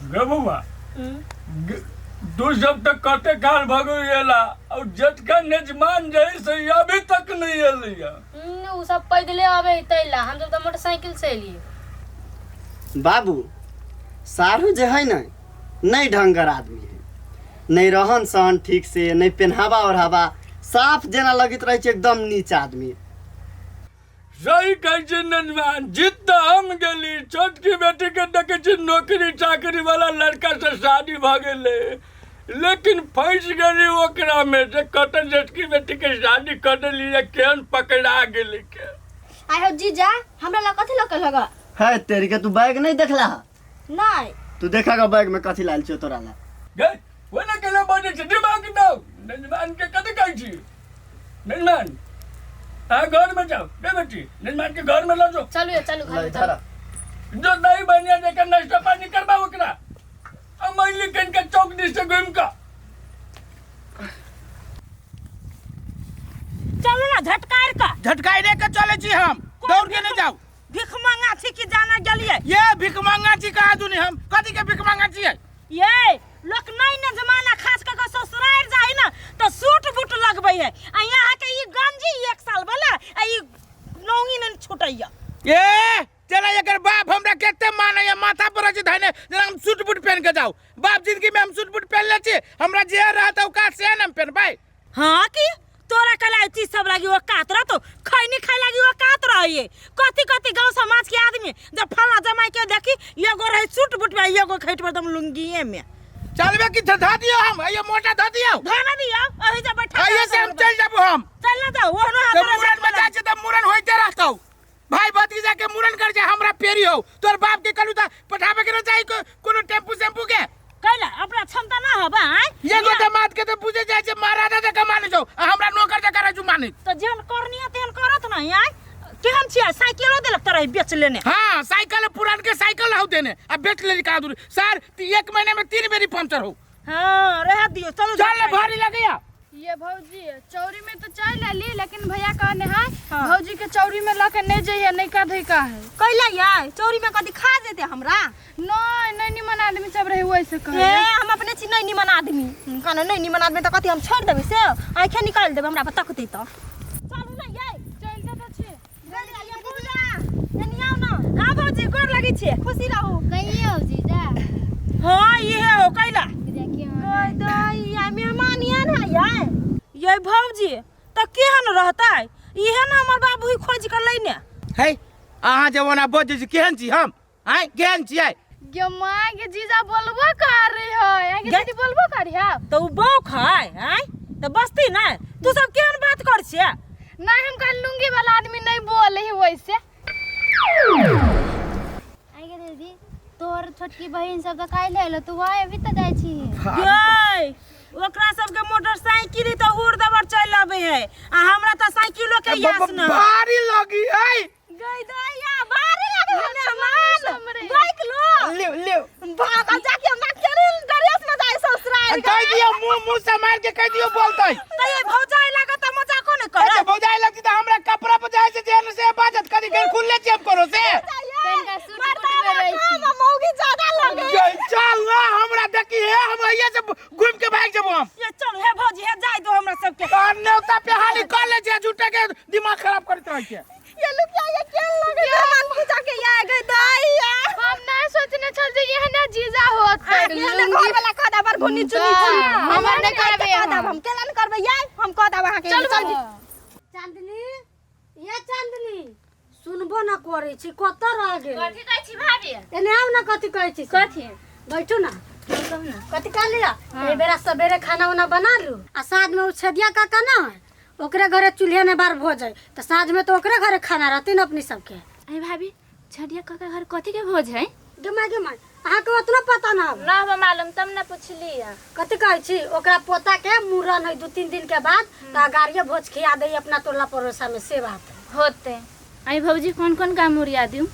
गे बौआ, तू सब तऽ कते काल भऽ गेल एला और जेटका नेजमान जे है से अभी तक नहीं एलैया। उ सब पैदले आवे है तैला, हम सब तऽ मोटरसाइकिल से एलियै। बाबू, साढ़ू जे है ने नहीं ढंगर आदमी है, नहीं रहन सहन ठीक से, नहीं पहनावा ओढ़ावा, साफ जेना लगैत रहै छै एकदम नीच आदमी। सही कहै छी नजमान, जीत तऽ हम गेली, छोटकी बेटी के देखै छी नौकरी चाकरी वाला लड़का से शादी भऽ गेलै, लेकिन फँसि गेली ओकरा में जे कतऽ जेठकी बेटी के शादी कऽ देली, केहन पकड़ा गेली के। आइ हो जीजा, हमरा लग कथी लऽ के लगा? है तेरी के, तू बैग नहीं देखला? नहीं। तू देखा का बैग में कथी लाल छो तोरा ला? गे ओना केना बजै छै, दिमाग दौ नजमान के, कथी कहै छी? नजमान, अहाँ घर में जाओ। गे बेटी, नजमान के घर में लऽ जाओ। चलू ये, चलू घर में चलू। जो दही बनिया देकर नाश्ता पानी करबा ओकरा, आ मैली कन के चौक दिस से घुमि कऽ। चलू ना झटकार का। झटकाइरे के चले छी हम, दौड़ के नहीं जाऊ। भीख मांगा छी कि जाना गेलिए? ये भीख मांगा छी कहाँ दुनी, हम कथी के भीख मांगा छी? ये लोक नहीं ने जमाना, खास कर के ससुराल जाए ना तो सूट बूट लगबै है, आ यहाँ के ई गंजी एक साल वाला आ ई नौंगी ने छूटैया। ए चला, एकर बाप हमरा कते मानैया, माथा पर छै धैने जेना हम सूट बूट पहन के जाऊ। बाप जिंदगी में हम सूट बूट पहन ले छी, हमरा जे रहत औकात से न हम पहनबै। हाँ की तोरा कला चीज सब लागी औकात रहतो, खैनी खाए लागी औकात रहिए। कथी कथी गांव समाज के आदमी जब फला जमाई के देखी एगो रहे सूट बूट में, एगो खैट पर एकदम लुंगिए में। चलबे कि धा दियो हम, ये मोटा धा दियो। धा ना दियो, अही जा बैठा। अही से हम चल जाबो हम। चल ना जाओ, ओहनो हाथ तो मुरन में जाय छै त मुरन होइते रहतौ। भाई भतीजा के मुरन कर जाए, हमरा पेरी हो। तोर बाप के कहलू त पठाबे के न चाही कोनो टेम्पू सेम्पू के। कैला अपना क्षमता ना हबा आय? एगो दामाद के त बुझे जाय छै महाराजा जका माने छौ, आ हमरा नौकर जका रहै छौ माने। त जेहन करनी है तेहन करत नहीं आय। केहन छियै, साइकिलो देलक तोरा बेच लेने? हाँ साइकिल, पुरान के साइकिल रहौ देने, आ बेच लेली कहाँ दूर सर, एक महीना में 3 बेरी पंचर हो। हाँ रह दियो, चलो। चल भारी लगैया। ये भौजी चौरी में तो चल आली, लेकिन भैया कहने है हाँ। भौजी के चौरी में लके नहीं जाइए, नहीं का धई का है। कैला यार चौरी में कथी खा जेते हमरा? नहीं नहीं, निमन आदमी सब रहे वैसे कहे। ए हम अपने छी नहीं निमन आदमी, कहना नहीं निमन आदमी तो कथी हम छोड़ देबै से आंखें निकाल देबै हमरा पर तकते तो। चलू ना ये। चलते तो छी। ये पूजा एनी आओ ना। हाँ भौजी गोर लगै छी। खुशी रहू। कहियो जीजा। हाँ ये हो कैला। देखियो। गई दई आ मेहमान आन है यार। ये भौजी त केहन रहतै, इहे न हमर बाबू ही खोज के लैने है। अहाँ जब ओना बजै छी केहन छी हम आँय, केहन छियै? गे माँ के जीजा बोलबो कर रही है, आगे गे? दीदी बोलबो करी है। त उ बौख है आँय त बसती नै, तू सब केहन बात कर छियै? नहीं हम कल लुंगी वाला आदमी नहीं बोले है वैसे। आगे दीदी तोहर छोटकी बहिन सब तऽ काल्हि एलो, तू वहाँ अभी तऽ जाइ छी। गै ओकरा सबके मोटरसाइकिल तऽ उड़ दबर चलि अबै है, आ हमरा तऽ साइकिलो के यास न। भारी लगी है। गई दैया भारी लगे है मेहमान। बाइक लो ले ले भाग जाके हमरा केहन ड्रेस में जाय ससुराल। कह दियो मुंह मुंह से मार के कह दियो बोलतै। त ये भौजाई लागत त मजाको नै अच्छा करत। भौजाई लगती त हमरा कपड़ा पर जाय से जेन से बाजत कदी गैर खुलले छी हम करो से। तनिका सूट बूट में रहै छी। मौगी ज्यादा लगे। गई चल ना हमरा देखी हे, हम अइये से घूम के भाग जेबो हम। ये चल हे भौजी हे जाय दो हमरा सबके। आ न्योता पे हाली कर ले छै, झूठे के दिमाग खराब करैत रहै छै। ये लुकिया ये केन लगे मेहमान पूजा के या गई दैया। हम नहीं सोचने छल जे एहने जीजा होत। केहन घर वाला कह देब घुनी चुनी छी। हमर नहीं करबे। कह देब हम केला नहीं करबे यार, हम कह देब अहाँ के। चल भौजी। चांदनी ये चांदनी सुनबो ना करे छी, कत रह गेल? कथी कहै छी भाभी? एने आउ ना, कथी कहै छी? कथी? बैठू ना। कथी कहलियै? एहि बेरा सबेरे खाना उना बना लू, आ साँझ में उ छेदिया काका ना है ओकरे घरे चूल्हे ने बार भोज है, तो साँझ में तो ओकरे घरे खाना रहती ना अपनी सबके। अरे भाभी छठिया काका घर कथी के भोज है? गे माय गे माय, अहाँके उतना पता ना हवे? ना हमरा मालूम तब ना पुछली। कथी कहै छी, ओकरा पोता के मूड़न है 2-3 दिन के बाद, तो गाड़िए भोज खिया दे अपना टोला पड़ोसा में, से बात होते। आई भौजी कौन कौन काम ओरिया दियो?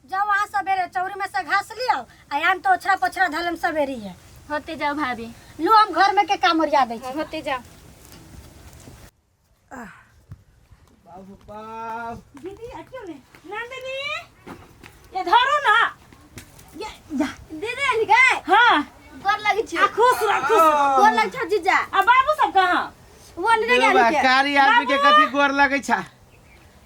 जाओ अहाँ सवेरे चौरी में से घास लियाओ, आ आम तो ओछरा पोछरा धलम सवेरी है। होते जाओ भाभी। लू हम घर में के काम ओरिया दै छी। होते जाओ। बाबू बाप। दीदी हटियो ने। नंदिनी ये धरो ना ये जा। दीदी आली गए? हाँ खुश गोर लग छौ जीजा। आ बाबू सब कहाँ? वो नहीं बा, गेल के। कारी आदमी के कथी गोर लगै छा?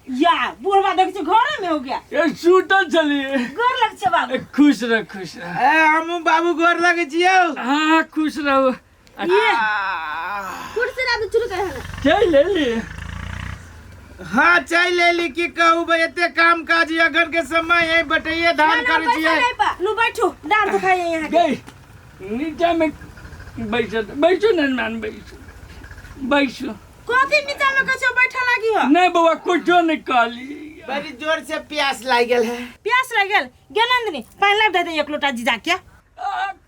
या बुढ़वा देख छी घरे में हो गया। ए सुतल छलिए। गोर लग छे बाबू। ए, खुश रह खुश रह। ए हमहूँ बाबू गोर लगै छियौ। हाँ खुश रहो। कुर्सी ला दू चुरू कर हन। चल ले ली। हाँ चल लेली। की कहू भाई, एते काम काज अखन के समय है, बटैये धान करै छियै। लू बैठू, डांट दुखाइए यहाँ के। गई नीचा में बैसो बैसो ननमान बैसो बैसो। कथी नीचा में कछो बैठा लागी हो? नहीं बउआ कुछो नहीं कहली। बड़ी जोर से प्यास लागि गेल है। प्यास लग गेल? गेनंदनी पानी ला दे दे एक लोटा जीजा के।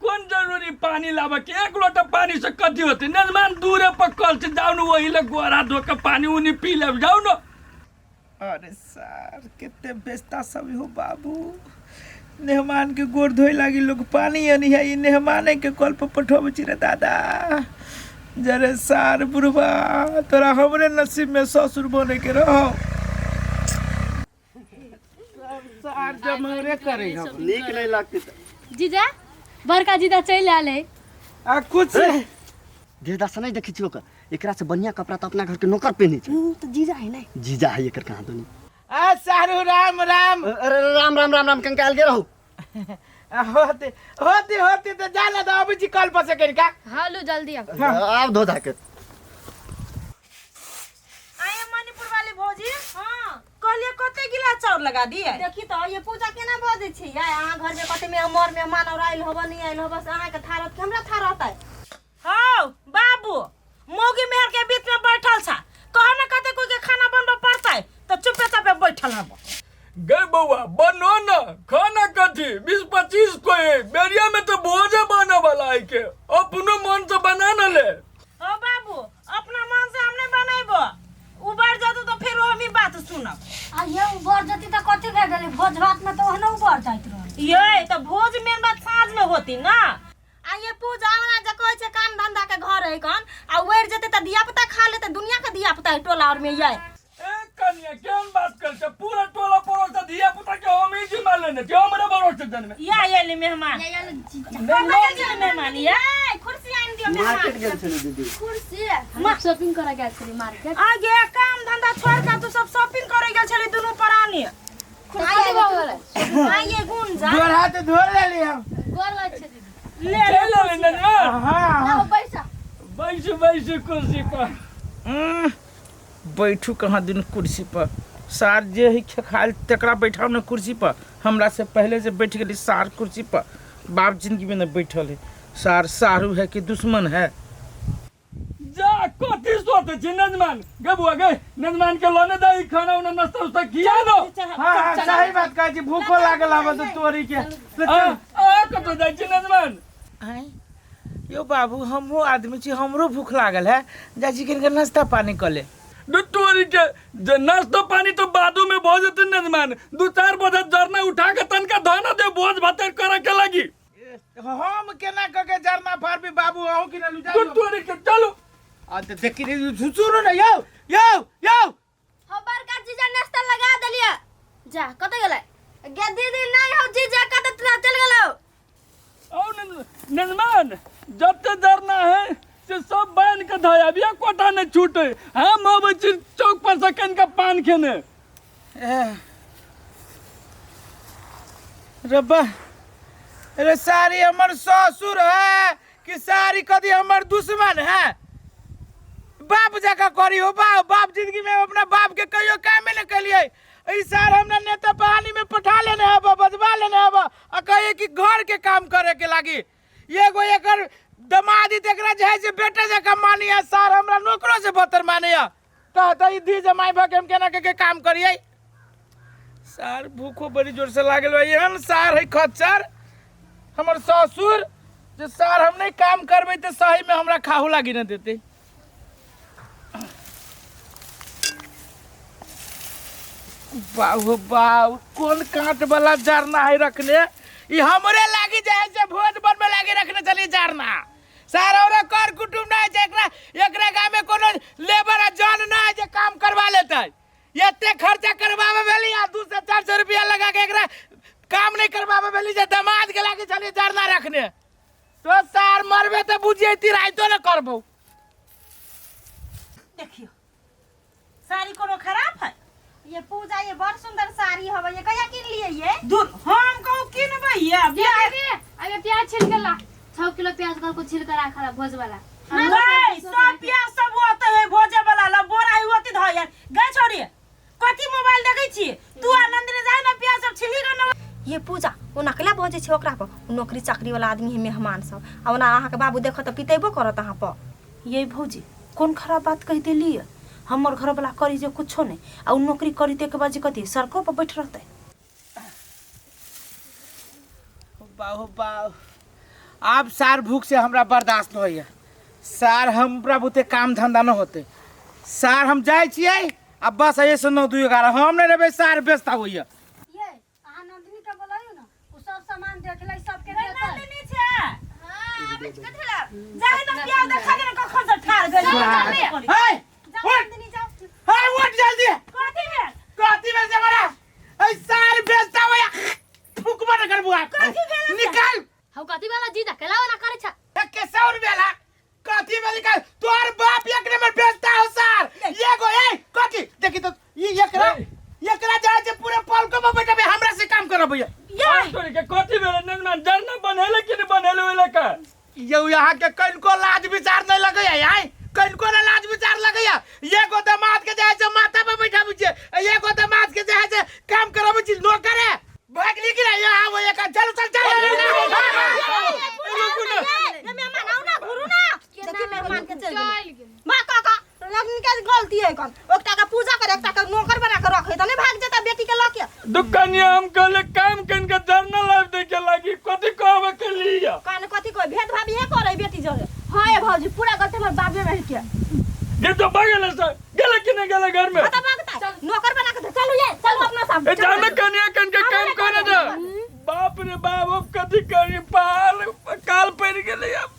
कोन जरूरी पानी लाबे के? एक लोटा पानी से कथी होते? नजमान दूरे पर कल से जाओ न, वही ले गोरा धो के पानी उनी पी ले जाओ न। अरे सर केते बेस्ता सब हो बाबू, मेहमान के गोर धोए लागी लोग पानी आनी है, ई मेहमाने के कल पर पठोबै छी रे दादा। जरे सार बुढ़वा तोरा हमरे नसीब में ससुर बने के रहो। सार जमरे करे हम नीक नहीं लगती। जीजा बड़का जीजा चलि आयल है। आ कुछ देहदा से नहीं देखै छी ओकर, एकरा से बढ़िया कपड़ा तो अपना घर के नौकर पहने छै। तो जीजा है नहीं? जीजा है एकर कहाँ दुनी। आ सारू राम राम। अरे राम राम राम राम कंकाल के रहू। होते होते होते तो जाना तो अबै छी कल पर से कनिका। हाँ लू जल्दी आउ। आब धो धा के। आये मणिपुर वाली भौजी। हां कहलिए कते गिलास चाउर लगा दिए? देखी तो ये पूजा केना बजै छै यार, अहाँ घर में कते में मर मेहमान और आइल होबो नहीं आइल होबो, से अहाँ के थारत के हमरा थारत है। हां बाबू मौगी मेहर के बीच में बैठल छा, कह न कते कोई के खाना बनबे पड़तै त चुपे चापे बैठल हब। गए बउआ बनो न खाना कथी 20-25 कोई बेरिया में तो भोजे बने वाला है के, अपनो मन से बना न ले। ओ बाबू अपना मन से हम नहीं बनेबो, उबर जतौ तो फेर हम ही बात सुनब। आ ये उबर जती त कथी भए गेलै, भोज भात में त ओहने उबर जाइत रहल। ये त भोज मेन बात साँझ में होती ना। आ ये पूजा वाला जे कहै छै काम धंधा के घर है कन, आ उबर जेतै त धिया पुता खा लेतै, दुनिया के धिया पुता है टोला और में ये। ए कन्या केहन बात कर छै, पूरा टोला पड़ोस के धिया पुता के हम ही जिम्मा लेने छी, हमरे भरोसे जन में। या ये मेहमान। या या जीजा। नहीं मेहमान या कुर्सी आनि दियौ मेहमान। मार्केट गेल छलै दीदी। कुर्सी हम शॉपिंग करे गेल छली मार्केट। आ गया काम धंधा छोड़ के तू सब शॉपिंग करे गेल छली दुनू प्राणी। कथी भऽ गेलै? आ ये गुण जा। गोर हाथ धो लेली हम। गोर लगै छै दीदी। ले चल ले नजमान। हाँ आउ बैसा। बैसू बैसू कुर्सी पर। बैठू कहाँ दिन कुर्सी पर, सार जे है खेखाल तकरा बैठाओ न कुर्सी पर, हमरा से पहले से बैठ गेली सार कुर्सी पर, बाप जिंदगी में न बैठल है सार, सारू है कि दुश्मन है। जा कथी सोचै छी नजमान? गे बुआ गे नजमान के लने दही खाना उना नाश्ता उस्ता खिया दो। हाँ हाँ सही बात कहै छी, भूखो लागल आब तो तोरी के। आ आ कतौ जाइ छी नजमान? आँय यो बाबू हमहूँ आदमी छी, हमरो भूख लागल है, जाइ छी कनिका नाश्ता पानी कऽ ले। दू तोरी के जे नाश्ता पानी तो बादू में भऽ जेतै नजमान, 2-4 बोझा जरना उठा के तनका धन दे भोज भात करे के लागी। हम केना कऽ के जरना फाड़बी बाबू, अहूँ की लू दू तोरी के चलू। आ तऽ देखी रे, सुनू ने यौ यौ यौ। हम बड़का जीजा नाश्ता लगा देलियै। जा कतऽ गेलै? गे दीदी नहीं हो जीजा कतऽ चल गेलौ? आओ नजमान जते जरना है से सब बांध के धोया, अभी कोटा नहीं छूटे। हम अबै छी चौक पर से कनिका पान खेने। रब्बा अरे सारी हमर ससुर है कि सारी कदी हमर दुश्मन है? बाप जका करी हो बाप, बाप जिंदगी में अपना बाप के कहियो कामे नहीं कलिए। ई सार हमरा नेता बहानी में पठा लेने हब, बजवा लेने हब, आ कहिए कि घर के काम करे के लागी। एगो एकर दमादी तेकरा जे है से बेटा जका मानिया, सार हमरा नौकरो से बतर मानिया। कहता ई धी जमाई भ के हम केना के काम करिए। सार भूखो बड़ी जोर से लागल बा, एहन सार है खच्चर हमर ससुर जे सार हम नहीं काम करबै तऽ सही में हमरा खाहू लागी न देते। बाबू बाबू कोन कांट वाला जरना है रखने, ई हमरे लागी जाए से भोज बनबे लागी रखने चली जरना। सार और कर कुटुम नहीं छै, एकरा एकरा गाँव में कोनो लेबर आ जन नहीं जे काम करवा लेतै। एते खर्चा करवावे भेली आ 200 से 400 रुपया लगा के एकरा काम नहीं करवावे भेली जे दमाद के लागी चली जरना रखने। तो सार मरबे त बुझिए तिराइतो न करबो। देखियो साड़ी कोनो खराब है? ये पूजा ये बड़ सुंदर साड़ी हवे, ये कहिया किन लिए ये? दूर हम कहूँ किनबै ये बियाह। अबे प्याज छिल के ला, 6 किलो प्याज कल को छिल कर राखल है भोज वाला। गई सब प्याज सब होते है भोजे वाला ला बोरा ही होती धोय गई छोड़ी कथी मोबाइल देखै छी तू आ नंदिनी जाय ना प्याज सब छिली के ना। ये पूजा ओना केला बजै छै ओकरा पर? नौकरी चाकरी वाला आदमी है मेहमान सब, आ ओना अहाँके बाबू देखत तऽ पितेबो करत अहाँ पर। ये भौजी कोन खराब बात कहि देली? हमर घर वाला करी जे कुछो नहीं आ उ नौकरी करी ते के बाद जे कथी सड़को पर बैठ रहते। बाहो बाहो आब सार भूख से हमरा बर्दाश्त न होइए सार, हमरा बुते काम धंधा न होते सार, हम जाइ छियै आ बस एहि से 9 2 11 हम नहि रहबै सार, व्यवस्था होइए। ये अहाँ नंदिनी के बोलाइयो ना, उ सब सामान देख लै सबके देतै। नंदिनी छै। हां आबै छी, कथि ला जाय ना प्याज देखा दे ना कखन से ठार गेल। हे जाओ नंदिनी जाओ। हे उठ जल्दी। कथी भेल? कथी भेल से बड़ा ए सार व्यवस्था होइए, फुकबा न करबू आप। कथी भेल? निकाल। हौ कथी वाला जीजा केला वाला करै छ? के सौ रुपया ला कथी में निकाल, तोहर बाप एक नंबर बेचता हो सार। ये गो ए कथी देखी तो ये एकरा एकरा जाय जे पूरे पलको में बैठबे हमरा से काम करब भैया। ये तोरी के कथी भेलै नंदमान? जरना बनेले कि नहीं बनेले ओइ लका? यो यहाँ के कनको लाज विचार नहीं लगैया यार, कनको ना लाज विचार लगैया। ये गो दामाद के जाय से माथा पे बैठाबै छै, ये गो दामाद के जाय से काम करबै छै, नौकर है भागली कि नहीं यहाँ वो एक चल चल चल। रुकू ना। ये मेहमान आउ ना घुरू ना, देखी मेहमान के चल गेलै। चल गेल। माँ काका लग्न के गलती है कन, एकटा के पूजा करे एकटा के नौकर बना के रखे त नहीं भाग जेता बेटी के लके। दुकानिया हम कहले काम कन के जरना लाभ दे के लागी कथी कहबे के लिया? कान कथी कोई भेदभाव ये करे बेटी जरे। हां ये भौजी पूरा गलती हमर बाबे में के। ये तो भागल से गेले कि नहीं गेले घर में? पता भागता नौकर बना के चलू ये चलू अपना साहब। ए जाने कनिया कन के काम करे दे। बाप रे बाप अब कथी करी, पाल काल पड़ गेले अब।